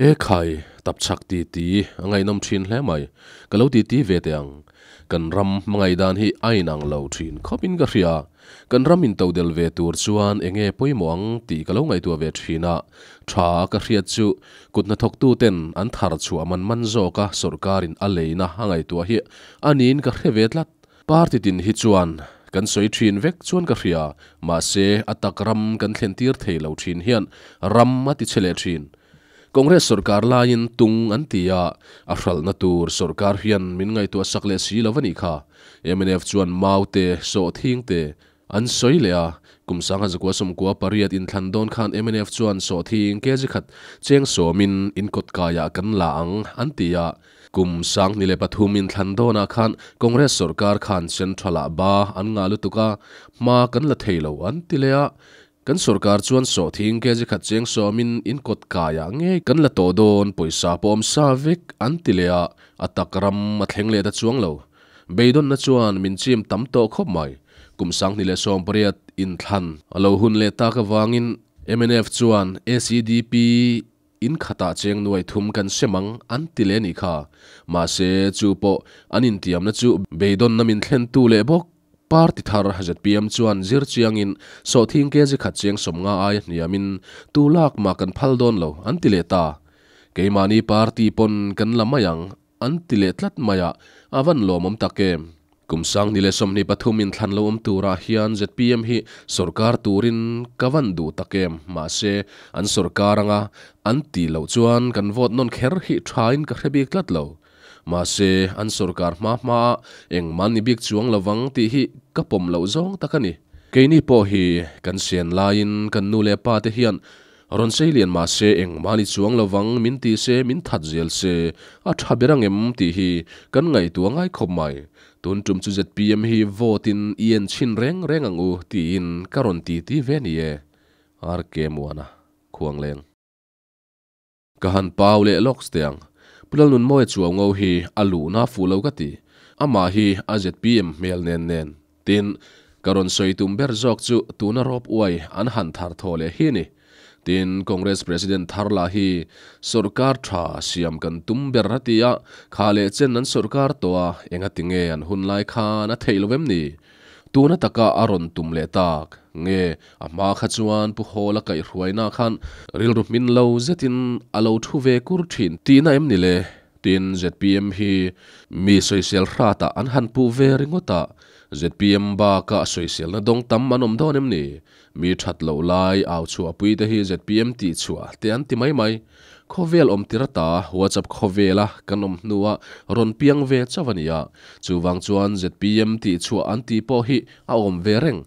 E khai, tapchhak titi a ngaihnawm thin hle mai. Ka lo titi ve teh ang. Kan ram hmangaih dan hi a inang lo thin khawpin ka hria. Kan ram intodel ve tur chuan enge pawimawh ang tih ka lo ngaihtuah ve thin a. Tha ka hriat chu kut hnathawktu ten an thar chhuah man man zawka sawrkarin a leina a ngaihtuah hi a niin ka hre ve tlat. Party tin hi chuan kan sawi thin vek chuan ka hria, mahse a tak ram kan thlen tir thei lo thin hian ram a ti chhe leh thin. Congress sawrkar laiin tung an ti a, a hralhna tur sawrkar hian min ngaihtuah sak leh si lo a nih kha. Mnf chuan mau te, sawhthing te an sawi leh a, kum 1998 inthlan dawn khan mnf chuan sawhthing kg khat cheng sawmin in kawtkaiah kan la ang an ti a, kum 2003 inthlan dawnah khan Congress sawrkar khan Central-ah ba an ngah lutuk a, hma kan la thei lo an ti leh a, Kan sawrkar chuan sawhthing kg khat cheng sawmin in kawt kaiah ngei kan la tawh dawn, pawisa pawh awm sa vek an ti leh a, a tak ram a thleng leh ta chuang lo. Beidawnna chuan min chim tam tawh khawp mai. Kum 2018 inthlan a lo hun leh tak avangin mnf chuan ACDP in khatah cheng nuai thum kan sem ang an ti leh a nih kha. Mahse chu pawh an intiamna chu beidawnna min thlentu leh bawk. Party thar zpm chuan zir chiangin sawhthing kg khat chiang 50 aia hniamin tu lak mah kan phal dawn lo an ti leh ta. Keimahni party pawn kan la mai ang an ti leh tlat mai a, a van lawmawm tak em. Kum 2023 inthlan lo awm turah hian zpm hi sawrkar turin ka van duh tak em, mahse an sawrkar anga an tih loh chuan kan vote nawn kher hi thain ka hre bik tlat lo. Mahse, an sawrkar hma hmaa engmah ni bik chuang lovang tih hi ka pawm loh zawng tak a ni. Keini pawh hi kan sian laiin kan nu leh pa te hian rawn sei lian mahse engmah ni chuang lovang min ti se min that zel se a tha ber ang em tih hi kan ngaihtuah ngai khawp mai. Tun tum chu zpm hi vote in i en chhin reng reng ang u tiin ka rawn ti ti ve ni e. RK Muana, Khuangleng. Ka han pau leh lawk teh ang. Pu Lalnunmawia chuau ngo hi a luhna fuh lo ka ti. Amah hi a zpm hmel nen nen. Tin, ka rawn sawi tum ber zawk chu tuna rawp uai an han thar thaw leh hi ni. Tin, Congress President thar lah hi sawrkar tha siam kan tum ber a ti a, kha leh chen an sawrkar tawh a, engati nge an hun lai khan a theih lo em ni? Tuna taka a rawn tum leh tak nge a hma kha chuan Pu Hawla kaihhruaina khan rilru hmin lo zetin a lo thu ve kur thin tihna em ni le? Tin, zpm hi mi sawisel hratah an han puh ve ringawt a, zpm baka sawiselna dawng tam an awm dawn em ni? Mi that loh lai au chhuahpui te hi zpm tih chhuah te an ti mai mai. Khawvel awm tir ata WhatsApp khawvela kan awm hnua rawn piang ve chauh a ni a, chuvang chuan zpm tih chhuah an tih pawh hi a awm ve reng.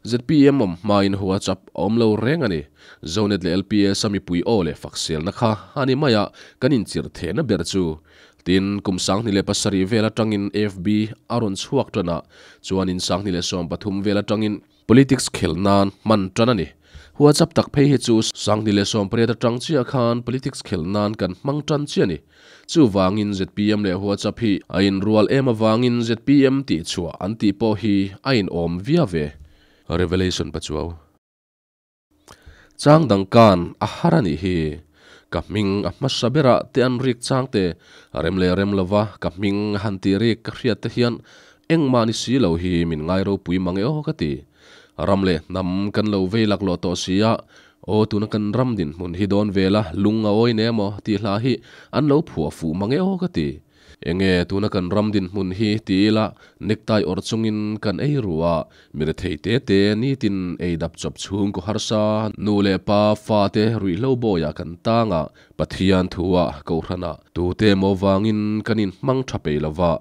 Zpm awm hmain WhatsApp a awm lo reng a ni. Zonet leh LPS a mipui aw leh fakselna kha a ni mai a, kan inchirh thehna ber chu. Tin, kum 2007 vel atangin FB a rawn chhuak tan a, chuanin 2013 vel atangin Politics khelh nan hman tan a ni. WhatsApp tak phei hi chu 2018 atang chiah khan politics khelh nan kan hmang tan chiah a ni. Chuvangin zpm leh WhatsApp hi a inrual em avangin zpm tih chhuah an tih pawh hi a inawm viau ve. Revelation Pachuau. Chang dang kan a har a nih hi. Ka hming a hmasa berah te an rik chang te, rem leh rem lova ka hming han tih rik ka hriat te hian engmah ni si lo hi min ngai ropui mang e aw ka ti. Ram leh hnam kan lo vei laklawh tawh si a, aw tuna kan ram dinhmun hi dawn vela lung a awi ne emaw tih hla hi an lo phuah fuh mang e aw ka ti. Enge tuna kan ram dinhmun hi ti ila necktie awrh chungin kan ei ru a, mi rethei te te nitin ei dap chawp chhung kaw harsa nu leh pa fa te ruihhlo bawiah kan tang a, Pathian thuah Kohhranah tute emaw vangin kan inhmang tha pei lova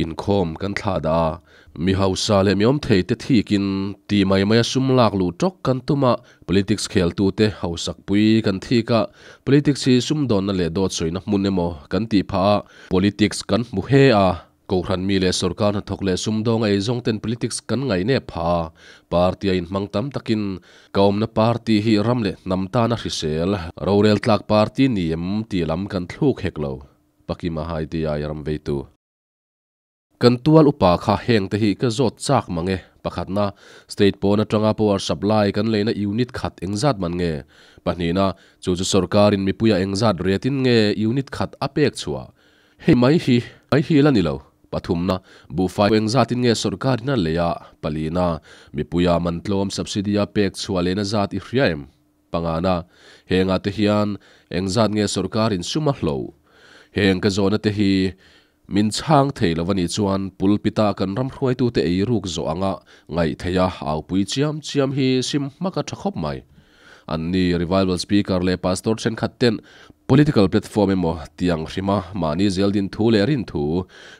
inkhawm kan thlah dah a, Mi hausa leh mi awm thei te thikin ti mai mai a sum lak luh tawk kan tum a, politics kheltu te hausak pui kan thik a, politics hi sumdawnna leh dawt sawina hmun emaw kan tih phah a, politics kan hmu he a, Kohhran mi leh sawrkar hnathawk leh sumdawng a eizawng ten politics kan ngaih nep phah a, party a inhmang tam takin ka awmna party hi ram leh hnam tana hrisel, rorel tlak party ni em tih lam kan thluk hek lo, Pakima Haiti-a i ram veitu. Kan tual upa kha heng te hi ka zawt chak mang e. Pakhatna, State pawn atanga power supply kan leina unit khat engzat man nge? Pahnihna, Chu chu sorkarin mipuia engzat retin nge unit khat a pek chhuah? Hei mai hi mai hi la ni lo. Pathumna, Buhfai engzatin nge sorkarin a lei a? Palina, Mipuia man tlawm subsidy a pek chhuah lehna zat i hria em? Pangana, Hengah te hian engzat nge sorkarin sum a hloh? Heng ka zawhna te hi Min chhang thei lo a nih chuan pulpit-a kan ram hruaitute ei ruk zawh anga ngaih theih a aupui chiam chiam hi sim hmak a tha khawp mai. Anni Revival Speaker leh Pastor thenkhat ten political platform emaw tiang hrima mahni zel din thu leh rin thu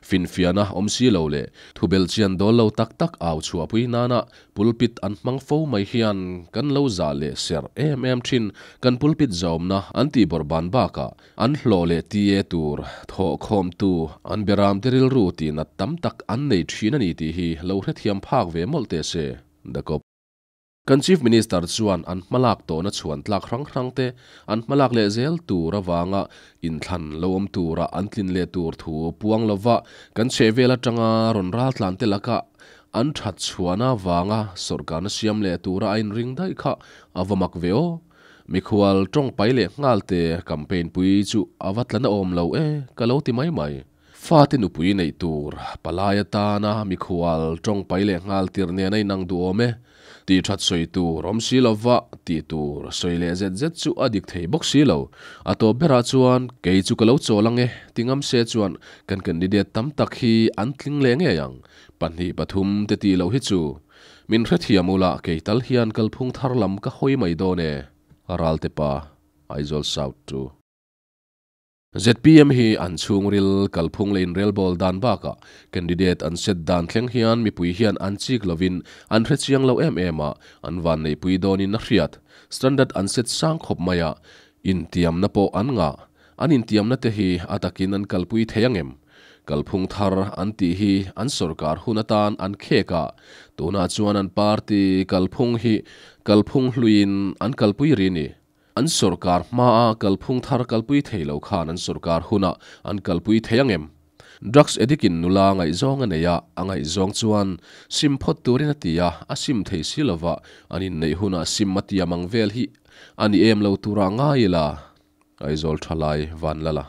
finfiahna awm si lo leh thu belhchian dawl lo tak tak au chhuahpui nana Pulpit an hmang fo mai hian kan lo zah leh serh em em thin, kan pulpit zaumna an tih bawrhban bakah an hlawh leh tia tur thawhkhawmtu an beramte rilru tihnat tam tak an nei thin a ni tih hi lo hrethiam phak ve mawlh teh se. Dakawp. Kan Chief Minister chuan an hmalak tawhna chhuan tlak hrang hrang te an hmalak leh zel tur avanga inthlan lo awm tura an tlin leh tur thu puang lova kan chhehvel atanga rawn raltlan te lakah An that chhuahna vanga sawrkarna siam leh tura a inring daih kha a va mak ve aw. Mikhual tawng pai leh nghal te campaign pui chu a va tla na awm lo e ka lo ti mai mai. Fate nupui neih tur palai atana mikhual tawng pai leh nghal tir nen a inang duh awm e. Tih that sawi tur awm si lo va, tih tur sawi leh zet zet chu a dik thei bawk si lo. A tawp berah chuan kei chu ka lo chawl ang e ti ngam se chuan kan candidate tam tak hi an tling leh ngei ang. Pahnih pathum te tih loh hi chu min hrethiam ula kei tal hian kalphung thar lam ka hawi mai dawn e, Ralte pa, Aizawl South chu. Zpm hi an chhungril kalphung leh inrelbawl dan bakah candidate an set dan thleng hian mipui hian an chik lovin an hrechiang lo em em a, an vanneihpui dawnin a hriat. Standard an set sang khawp mai a, intiamna pawh an ngah. An intiamna te hi a takin an kalpui thei ang em? Kalphung thar an tih hi an sorkar hun atan an khek a, tunah chuan an party kalphung hi kalphung hluiin an kalpui ri ni. An sorkar hmaa kalphung thar kalpui thei lo khan an sorkar hunah an kalpui thei ang em? Drugs addict in nula ngaihzawng a nei a, a ngaihzawng chuan sim phawt turin a ti a, a sim thei si lova, an inneih hunah sim a tiam ang vel hi a ni em lo turah ngai ila? Aizawl thalai Vanlala.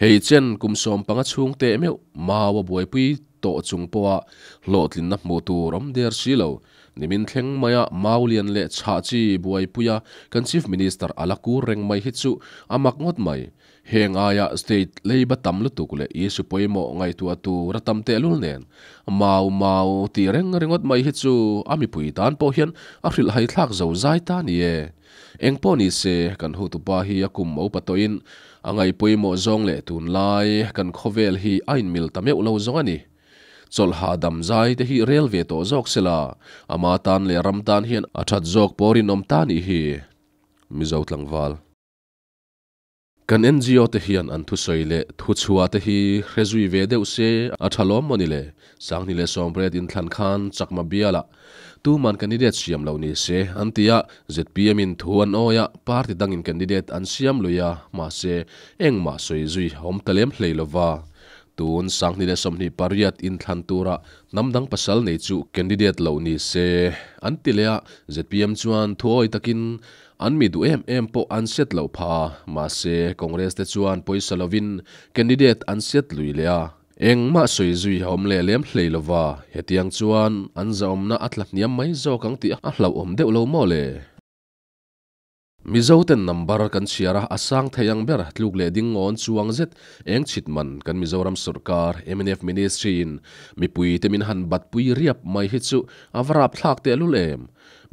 Hei chen kum 15 chhung teh meuh mau a buaipui tawh chung pawha hlawhtlinna hmuh tur awm der si lo. Nimin thleng maia mau lian leh chhah chi buaipuia kan Chief Minister a la kur reng mai hi chu a mak ngawt mai. Heng aia state leiba tam lutuk leh issue pawimawh ngaihtuah tur a tam tehlul nen mau mau tih reng ringawt mai hi chu a mipui tan pawh hian a hrilhhai thlak zo zai ta ni e. Engpawh ni se, kan hotupa hi a kum upa tawhin a ngaihpawimawh zawng leh tunlai kan khawvel hi a inmil ta meuh lo zawng a ni. Chawlh hahdam zai te hi rel ve tawh zawk se la, ama tan leh ram tan hian a that zawk pawh rinawm ta nih hi. Mizo tlangval. Kan NGO te hian an thusawi leh thuchhuah te hi hre zui ve deuh se a tha lawm maw ni le? Sangni leh Sawmriat inthlan khan Chakma bialah tuman candidate siam lo ni se an ti a, zpm in thu an awi a, party dangin candidate an siam lui a, mahse engmah sawi zui a awm ta lem hlei lova. Tun 2028 inthlan tura hnam dang pasal nei chu candidate loh ni se an ti leh a, zpm chuan thu awi takin An mi duh em em pawh an set loh phah a, mahse Congress te chuan pawisa lovin candidate an set lui leh a, engmah sawi zui a awm leh lem hlei lova, hetiang chuan an zahawmna a tla hniam mai zawk ang tih a hlauhawm deuh lo maw le? Mizo ten number kan chhiar a, a sang thei ang ber tluk leh ding ngawn chuang zet eng chhit man kan Mizoram sawrkar mnf ministry in mipui te min han bat pui riap mai hi chu a va rapthlak tehlul em!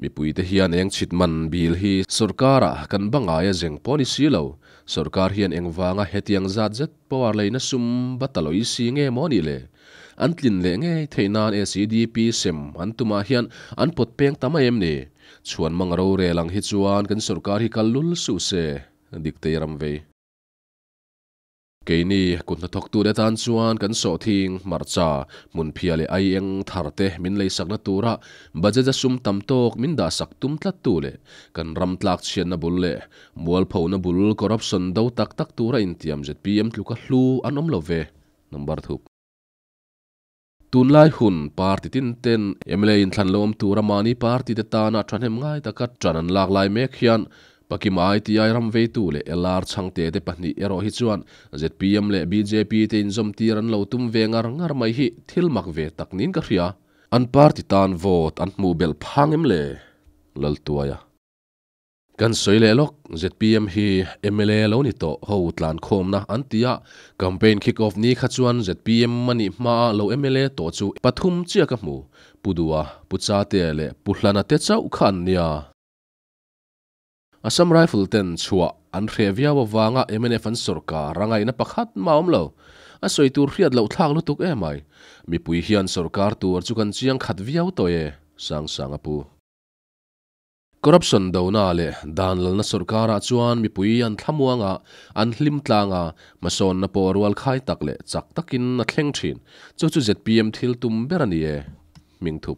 Mipuite hian eng chhit man bil hi sorkara kan ba ngaia zeng pawh ni si lo. Sorkar hian engvanga hetiang zat zet power leina sum ba ta lawih si nge maw nih le? An tlin leh ngei theih nan SEDP sem an tumah hian an pawt peng ta mai em ni? Chhuan mang rorel ang hi chuan kan sorkar hi kal lul suh se, Diktei ram vei. Keini kut hnathawktute tan chuan kan sawhthing, hmarcha, hmunphia leh ai eng thar te min leisakna tura budget a sum tam tawk min dahsak tum tlattu leh kan ram tlak chhiatna bul leh mualphona bul corruption do tak tak tura intiam zpm tluka hlu an awm lo ve. Number thup. Tunlai hun party tin ten mla inthlan lo awm tura mahni party te tana thahnem ngai taka tan an lak lai mek hian Pakima ITI ram veitu leh LR Chhangte te pahnih erawh hi chuan zpm leh bjp te inzawm tir an lo tum ve ngar ngar mai hi thil mak ve tak niin ka hria. An party tan vote an hmuh belh phang em le? Laltuaia. Kan sawi leh lawk, zpm hi mla lo ni tawh ho tlan khawmna an ti a, campaign kick off ni kha chuan zpm a nih hmaa lo mla tawh chu pathum chiah ka hmu, Pu Dua, Pu Chatea leh Pu Hlana te chauh kha an nia. Assam Rifle ten chhuah an hreh viau avanga mnf an sawrkar a ngaihna pakhat mah a awm lo. A sawi tur hriat loh thlak lutuk em ai. Mipui hian sawrkar tur chu kan chiang khat viau tawh e, Sangsang a pu. Corruption dona leh dan lalna sawrkarah chuan mipui an thlamuang a, an hlim tlang a, hmasawnna pawh rual khai tak leh chak takin a thleng thin. Chu chu zpm thil tum ber a ni e, Hmingthup.